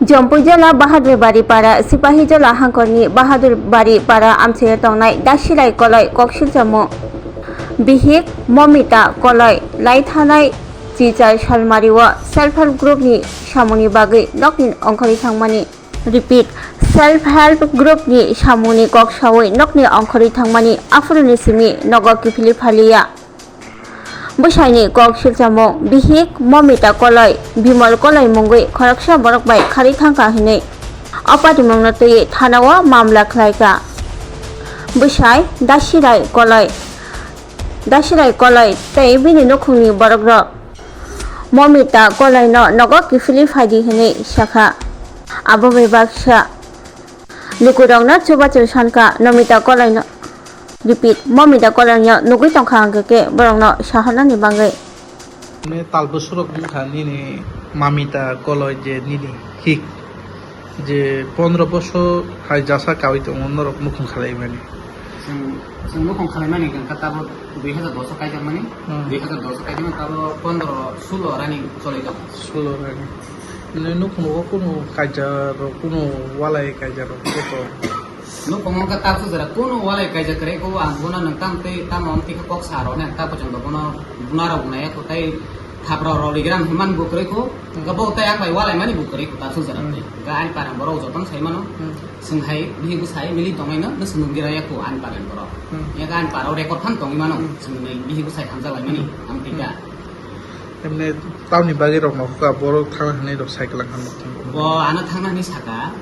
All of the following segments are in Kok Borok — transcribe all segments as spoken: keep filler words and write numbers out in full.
Jompui jala Bahadur Bari para, Sipahi jala hangkorni Bahadur Bari para amchaio tongnai Dasilai Koloi koksilchamo bihik Momita Koloi laithanai chichal salmario self help group ni samungni bagwi nokni ongkhorwi thangmani. Repeat, self help group ni samungni kok sawi nokni ongkhorwi thangmani aphuruni simi nogo kiphilwi phaliya. Bwsaini kok silchamung, bihik Momita Koloi, Bimol Koloi mungwi khoroksa borok bai kharwi thangkha hinwi o patimungno twiwi thanao mamla khlaikha. Bwsai Dasirai Koloi, Dasirai Koloi tei bini nukhungni borokrok Momita Koloino nogo kiphilwi phaidi hinwi sakha. Abo bai baksa lukurokno chubachu sankha Nomita Koloino. Repeat, Momita Koloino nugwi tongkha hwnkhe khe borokno sahornani bagwi. Ne talbwswrok wngkha nini Mamita Koloi je nini hik, je pondro bosor hai jasa kawi tongo norok nukhung khalaimani. Chwng, chwng nukhung khalaimani hwnkha tabuk dui hazar dos o kaijakmani, Hmm. dui hazar dos o kaijakmani tabuk pondro sulo running choli tongo. Sulo running. Nini nukhungo kunu kaijarok, kunu walai kaijarok joto? Nukhungo wngkha tabuk jora kunu walai kaijak kwrwi kho, ang bono nwng tamo tei tamo wng twi khe kok sa rw nai, ang ta pojong bo bono buna rw wngnai kho tei thapra rw ligram hwnmani bo kwrwi kho, hwnkhe bo tei ang bai walai mani bo kwrwi kho tabuk jora Hmm. tei. Hwnkhe ani parang borok jotono sai mano, Hmm. chwng hai bihik bwsai mili tongnaino, no swngwi rw ya kho ani parang borok. Hmm. Yak ani parao record phan tongwi mano, Hmm. chwngni bihik bwsai hamjak lai mani, Hmm. ang twi kha. Hmm. Emne tamni bagwi rok no kha borok thangna hwnwi rok cycle ang kha. Bo ano thangna hwnwi saka.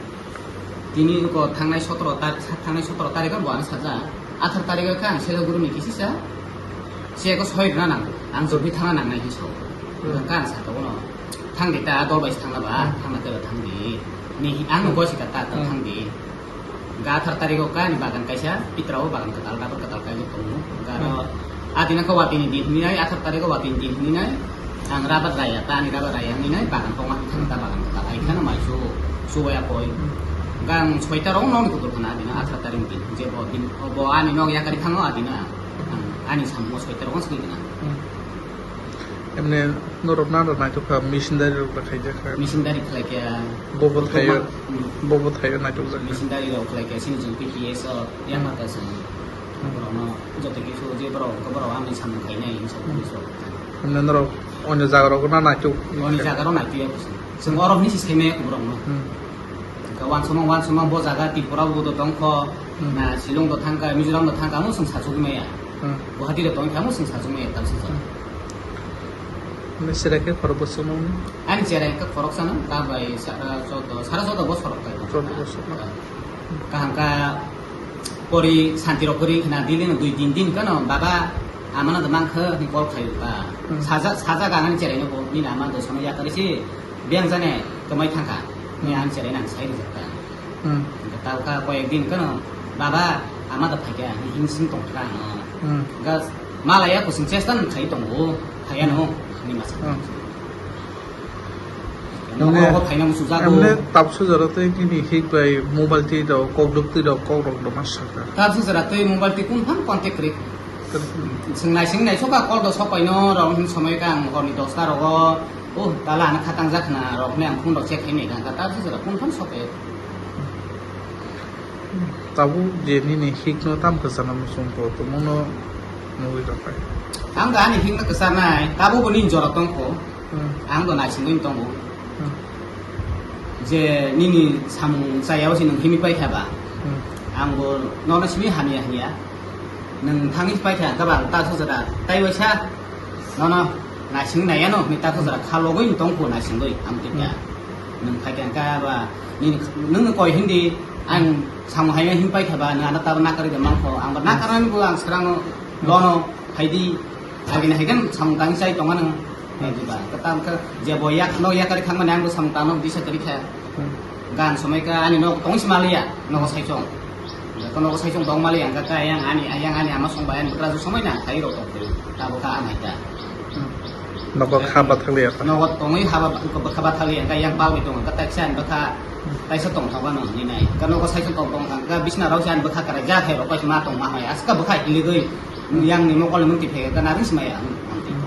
Tini ko thangnai sotoro tar-, thangnai sotoro tarikh bo ano saja. Athar tarikh kha ang selo guru ni kisi sa. Se ko soi rwna nang. Ang jobi thangna nang nai hiso. Hmm. Ang kan sa to no. Thang di ta dol bai thangna ba, Hmm. thangna te thang di. Ni ang Hmm. go sika ta ta Hmm. thang di. Ga athar tarikh o kani bagan kaisa, pitra o bagan katal, dabor katal kaijak tongo. Ga aro Hmm. adina khe watini din hinwi nai, athar tarikh o watini din hinwi nai. Ang rabar raya, ta ani rabar raya hinwi nai, bagan kongma hinwi thangta bagan katal. Ai khana mai su, su waya koi. Hmm. Ga ang soita rong nong kutur khana adina athar tarikh din, je bo din, bo ani nok yakari thango adina. Ang ani samung soita rong sini dina. Hmm. Emne norok nana naitok kha, missionary rok da khaijak kha. Missionary khlai kha. Bobo thaio, Hmm. bobo thaio naitok jak kha. Missionary rok khlai kha, sini jung P T S o, yang Hmm. mata sini. Hmm. Borok no joto kisu je borok, borok ang ni samung khainai, hinwi sa Hmm. police rok. Emne norok onyo jaga rok na naitok. Onyo jaga rok naitok ya kusu. Chwng orok ni si saimaya borok no. Hmm. Ka wansukma, wansukma bo jaga Tripura bo do tongkho, Hmm. na Shillong do thangkha, Mizoram do thangkha, amo chwng sachugwi maya. Hmm. Guwahati do tongkha, amo chwng sachugwi maya, tamsa sa. Hmm. Nini chwrai khe khorok bwswk nung? Ani chwrai khe khorok sana, ta bai sara choudo, sara choudo bosor rok kai. Choudo bosor. Kaham ka pori santi rok pori khna dili no dui din din kano baba amano do mangkhe ni call khayu ka. Hmm. Saja, saja gangan chwrai no bo, nini ama do sono yakari si. Biyang jani kwmai thangkha. Ni Hmm. ang cherai nang sai rijak ta. Hmm. Hingkhe ta wngkha koyek din kheno, "Baba, ama da phaikha," hinwi sing tongkha ano. Hmm. Hingkhe malaya kwchwng chesta nang khai tongo, phaiya no, Hmm. hinwi masa. Hmm. Nogo Emne, nogo phaina muchung jago. Emne tapsu jora tei nini hik bai mobile twi rok, kok duk twi rok, kok rok do ma sakha. Tapsu jora tei mobile twi kung phano contact kwrwi. Kwrwi. Swng nai swng nai soka call do sok pai no rok hin somoi ka ang horni dosta rogo. Oh, tala ano khatang jak khna rok hinwi ang phone rok check khainai kha, ta ta sijora phone phano soke. Tabuk je nini hikno tam kwchana muchung kho, tongmungno nugwi rwkha. Ang do ani hikno kwcharnai, tabukbo nini jora tongkho. Hmm. Ang do naisingwi tongo. Hmm. Je nini samung chayao se nwng himwi paikha ba. Hmm. Ang bo nono simi hamya hinya. Nwng thangwi paikha, gabang ta sujada, tai waisa nono naising naiya no, hinwi ta sujada kha logwi tongkho naisingwi, ang tikha. Hmm. Nwng phaikha, hwnkha ba, nini, nwng koi hindi, ang samung hai hin paikha ba, nwng ano ta nakarwi de mangkho, ang ba Hmm. nakarnani bo ang swrangno Hmm. bono phaidi, agini hai khe samung tangwi chai tonga nwng. Nai diba, kwtal khe je bo yak, nok yakari thangmani ang bo samung tangno disa kwrwi kha. Hmm. Gan somoi khe ani nok tong si maliya, nogo saichung. Jekhe nogo saichung tong maliya, hwnkhe khe ayang ani, ayang ani ama song bai ani bwkrajwk somoi na, khai rok tong twi. Tabuk kha amai ta. Hmm. Nogo kha bathakliya kha. Nogo tongwi haba, kha bathakliya, hwnkhe yang bagwi tongo, hwnkhe taisa ani bwkha, Hmm. taisa tong thok ano hinwi nai. Hwnkhe nogo saichung tong tong kha, hwnkhe bisna rok se ani bwkha kwrai ja khai rok bai ma tong ma hai, aska bwkha hiligwi, Hmm. yang ni mokol ni mukti phege, hwnkhe narwk se maya, hmm, hmm.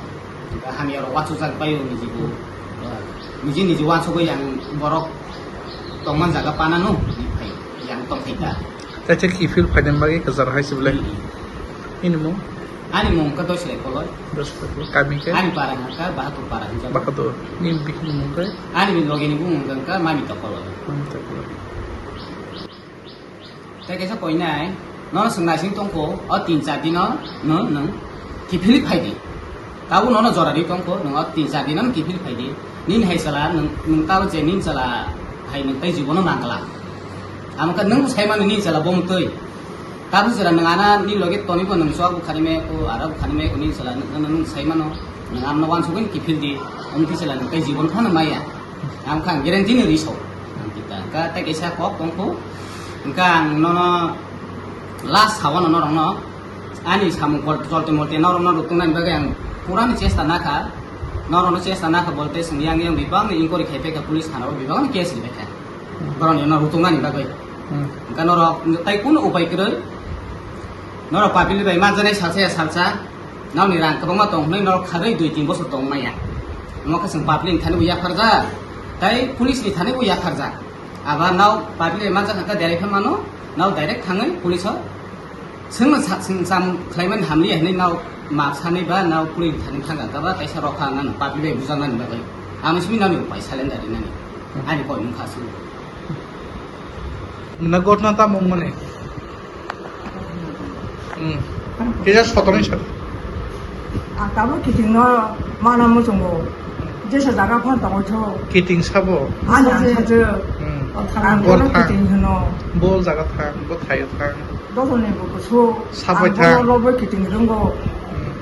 Hmm. Hamya rok uansukjak bai o niji bo. Niji niji uansugwi ang borok Tongman jaga panano, phai, yang tong khai ta. Tei che kiphil phaina bagwi kwcharo hai se belai. Hmm. Nini mung? Ani mung wngkha Doislai Koloi. Doislai Koloi. Kami khe? Ani para hwnkha Bahadur para hinjak. Bahadur. Nini bihikni mung khe? Ani bini logini bumung wngkha Mamita Koloi. Mamita Koloi. Tei kaisa koinai, nono swngnaising tongkho, o tin char dino nwng, nwng kiphilwi phaidi. Tabuk nono jora ri tongkho, nwng o tin char dino kiphilwi phaidi. Nini hai chwla, nwng, nwng tabuk je nini chwla hai nwng tei jibono nangla. Amo khe nwng saimano nini chwla bo mwtwi. Tabuk jora nwng ana nini loge tonwi bo nwng chwla bukhani me ko, ara bukhani me ko nini chwla nwng, nwng, nwng saimano, nwng amno wansugwi kiphildi, omtwi chwla nwng tei jibon phano maya. Ang kha ang guarantee ni risao. Ang kita ka tei kaisa kok tongkho. Hwnkha ang nono last saono norokno ani samung kol-, kolti molti norokno ruktungnani bagwi ang purani chesta nakha. Norokno chesta nakha bolte chwng yang yang bibangni inquiry khai phaikha, police thana o bibangni case ri phaikha. Borokni no ruktungnani bagwi. Hmm. Hwnkha norok tai kunu upai kwrwi. Norok public bai manjanai salsa ya salsa. Nokni rang kwbangma tong hwnwi norok kharwi dui tin bosor tong maya. Omo khe chwng public ni thani bo yapharjak, tei police ni thani bo yapharjak. Aba nao public ni manjak kha derek khe mano, nao direct thangwi police o chwngno sa-, chwng cham khlaimani hamliya hwnwi nao map sanwi ba nao police ni thani thangkha ba kaisa rokha ang ano public bai bujaknani bagwi. Ang simi nani upai salenda rinani. Ani koi wngkha chwng. Na gotna tamo wngmani? Hmm. Kisa sotonwi sa. Ang tabuk kiting no mana muchungo. Jesa jaga phan tongo tho. Kiting sabo? Ani ang sajo. Hmm. Ang Bor bono thang. Kiting hino. Bol jaga thang, bo thaio thang. Dosoni bo kusu. Sabai thang. Ang bono robo kiting rwngo. Hmm.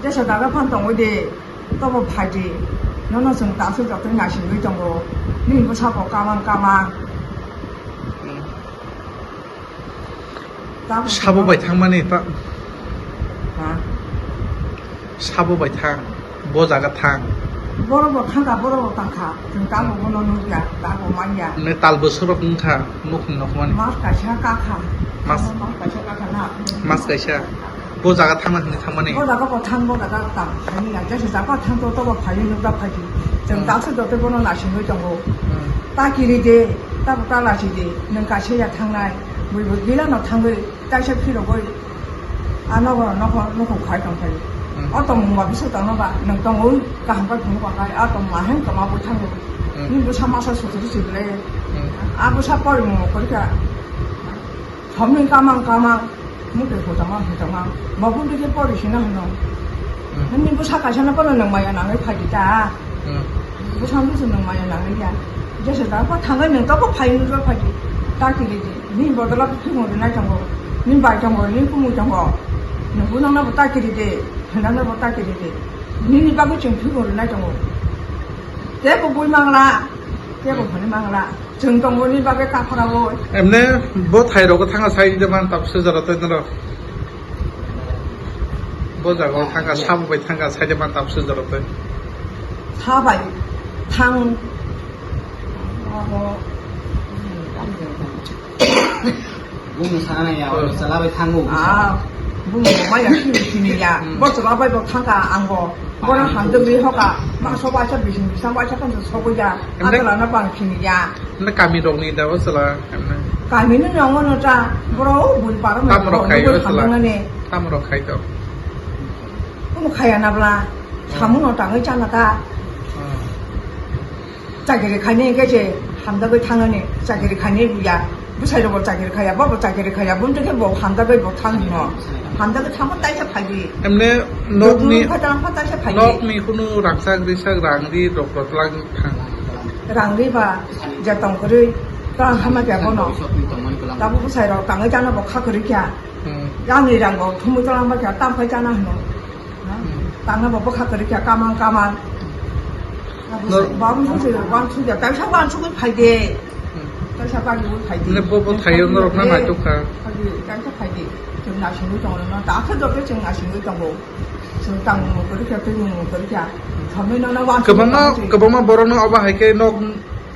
Jesa jaga phan tongo de. Tobo phaidi. Nono chwng tasu jotoi naisingwi tongo. Nini bwsabo kamang kamang. Hmm. Tamo sabo bai thangmani ta. Ha? Sabo bai thang, bo jaga thang. Borok bo thangkha, borok bo tangkha. Chwng tamo bono nukya, tamo manya. Ne tal bwswk rok wngkha, nukhung nokmani. Mas kaisa kakha. Mas. Mas kaisa kakha na. Mas kaisa. Bo jaga thangna hwnwi thangmani. Bo jaga bo thang, bo jaga tang. Ani ya, jesa jaga thang to, tobo phai, nukda phai. Chwng hmm. Tasu jotoi bono naisingwi tongo. Hmm. Ta kiri de, tabo ta lachi de, nwng kaisa ya thangnai. Bui bo gila no thangwi. Kaisa phirogwi, a nogo, nogo, nogo khai tong phai. Hmm. O tongmung ba bwswk tongno ba, nwng tongwi kaham khe phunuk ba khai, a tong ma hem tongma bwthango. Hmm. Nini bwsa masa suturu sibole. Hmm. A bwsa porimung kori kha. Thomni kamang kamang, mutwi hutama hutama. Mabun dikhe pori sina hwno. Hmm. Nini bwsa kaisa no pono nwng maya nangwi phai di ta. Hmm. Bwsa bwsa nwng maya nangwi ya. Jesa da pha thangai nwng ta pha phai nwng phai di. Ta kiri di. Nini bodol o phimung rwnai tongo, nini bai tongo, nini kumui tongo, nwng bo nokno bo ta kiri de, nokno bo ta kiri de, nini bagwi chwng phimung rwnai tongo. Tei bo bui mangla, tei bo hwnwi mangla, chwng tongo nini bagwi kaphara bo. Emne bo thai rogo thanga sai de man tabse jora tei norok. Bo jaga o thangkha, sabo bai thangkha, saide man tabse jora tei. Sabai thang. Oho. Bumung sana ya, oh. Chwla bai thango. Ah, bumung maya sini sini ya. Hmm. Bo chwla bai bo thangkha ang bo. Bono hamjagwi hoka. Ma soba sa bising bisang bai sa kan sobo ya. Emre? Atala na bang sini ya. Emre kami rokni da o chwla, emre. Kami no nongo no ta. Boro bun paro. Tamro khai o chwla. Tamro khai to. Kumu khaya na bla. Hmm. Samung no tangwi chana ta. Hmm. Chakiri khainai hwnkhe se hamjagwi thangnani, chakiri khainai buya. Bwsai rokbo chakiri khaya, bobo chakiri khaya, bumtwi khe bo hamjagwi bo thang hino. Hamjagwi thangma taisa phaidi. Emne nokni, nokni khatang kha taisa phaidi. Nokni kunu rangchak risak rang ri rok rok lang thang. Rang ri ba je tong kwrwi tang hama khe bono. Tabuk bwsai rok tangwi chana bo kha kwrwi kha. Hmm. Yang ni rang bo thumwi tong ba kha tam khai chana hino. Tangna bo bwkha kwrwi kha kamang kamang. Abo no. Bam sujui, bam sujui, kaisa bam sugui phaide. Hmm. Kaisa bam sugui phaide. Ne bo bo thayo norok na nai tokha. Phaide, kaisa phaide. Chwng nasingwi tongo no, dakhe dokhe chwng nasingwi tongo. Chwng tangmung kwrwi kha, twimung kwrwi kha. Thomwi no na bam sugui kwbangma, tongwi. Kwbangma borok no obo hai khe nok,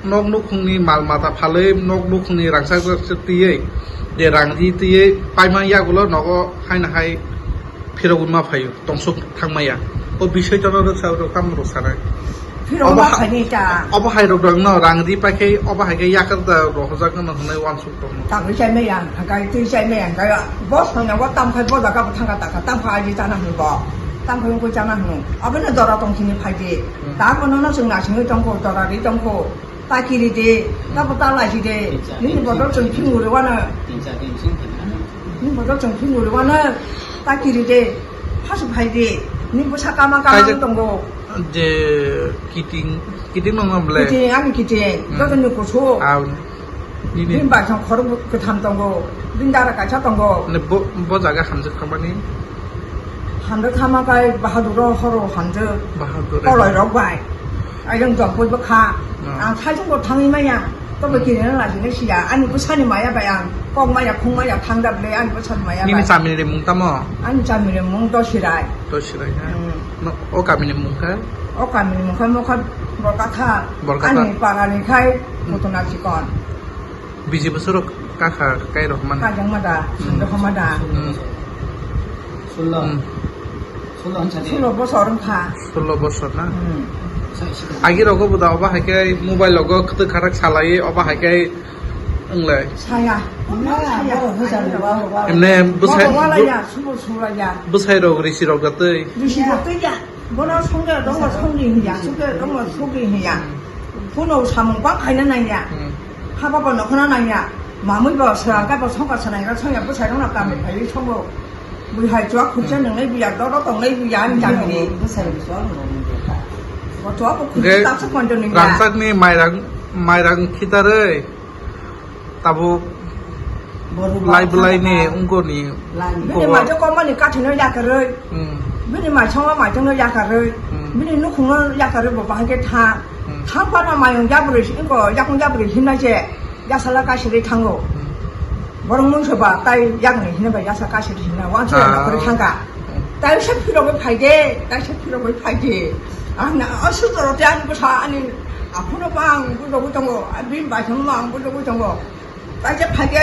nok nukhungni mal mata phalwi, nok nukhungni rangchak rangchak twiwi, je rang ri twiwi paimang yagulo nogo haino hai phirogwi ma phaio. Tongsok thangmaya. O bisoi tono rwksa rok tamo rok sanai. Phirok Obo ma ha-, khaini ta. Obo hai rok dang no rang ri pai khe obo hai khe yakar da rohorjak no hwnwi uansuk tong no. Tangwi chai maya, hakai twi chai maya, hakai boss no nangwa tam khai bo jaga bo thangka taka, tam khai aji chana hwnwi bo. Tam khai wngkoi chana hwnwi. Abo no dora tong sini phai di. Hmm. Ta bo no no chwng na singwi tong kho, dora ri tong kho. Ta kiri de, ta bo ta lai si de. Nini bodol chwng phingwi rwano. Nini bodol chwng phingwi rwano. Ta kiri de. Hasu phai de. Nini bwsa kama kama Kaijak- tongo. Je kiting, kiting nang nang ble. Kiting, ani kiting. Hmm. Joto ni kusu. Ah, nini. Bini bai song khorok kwtham tongo. Bini dara kaisa tongo. Ne bo, bo jaga hamjak thangmani? Hamjak thangma kai Bahadur ro horo hamjak. Bahadur. Koloi rok bai. Ayang jok boi bwkha. Hmm. Ang saisung bo thangwi maya. Tobo Hmm. kiri na lagi na siya. Ani bwsani maya bai ang. Kok maya, khung maya, thang da ble. Ani bwsani maya Nini bai. Chamini ri mung tamo? Ani chamini mung Dosirai. Dosirai na? Hmm. No, o kamini mung kha? O kamini mung kha, mokha Borkatha. Borkatha. Ani parani khai Hmm. Putuna Chikon. Biji bosor kha kha kai rok man. Kajang mada, Hmm. sando mada. Hmm. Sullo. Hmm. Sullo wngkha de. Sullo bosor wngkha. Sullo bosor na? Hmm. Agi rogo bo da oba hai khe mobile rogo kwtwk kharak salai oba hai khe wnglai. Saya. Saya. Emne bwsai, Bobo wala ya, subo sula ya. Bwsai rok risi rok da twi. Risi rok twi ya. Bono songde dongma songdi hiya, songde dongma songdi hiya. Phone samung bang khaina nangya. Hmm. Haba bo nokhona nangya. Mamui bo swrang kai bo songkar sanai ra songya bwsai rokno kami phaiwi songo. Bui hai chua khurcha Hmm. nwngnai buya, doro tongnai buya, ani jangni. Bwsai rok chua nwngnai buya. Bo chua bo khurcha Ge-, tapsa konjo nungya. Rangchakni mairang, mairang khitarwi. Tabuk Borok lai bwlai ni lai wngkoni. Lai. Bini wngkoni. Maitwk kokmani kathwino yakarwi. Hmm. Bini maisongma maitwkno yakarwi. Hmm. Bini nukhungno yakarwi bo bahai khe tha. Hmm. Thang phano mayung yabrwi wngko yakung yabrwi himnai se yasala kasirwi thango. Hmm. Borok mungsa ba tai yakni hinwi bai yasa kasirwi himna wansa Ah. yakarwi thangka. Hmm. Tai se phirogwi phaide, tai se phirogwi phaide. Ang na asuk toro te ani bwsa ani aphuno ba ang bujogwi tongo, bini baisongno ba ang bujogwi tongo. Kaisa phaikhe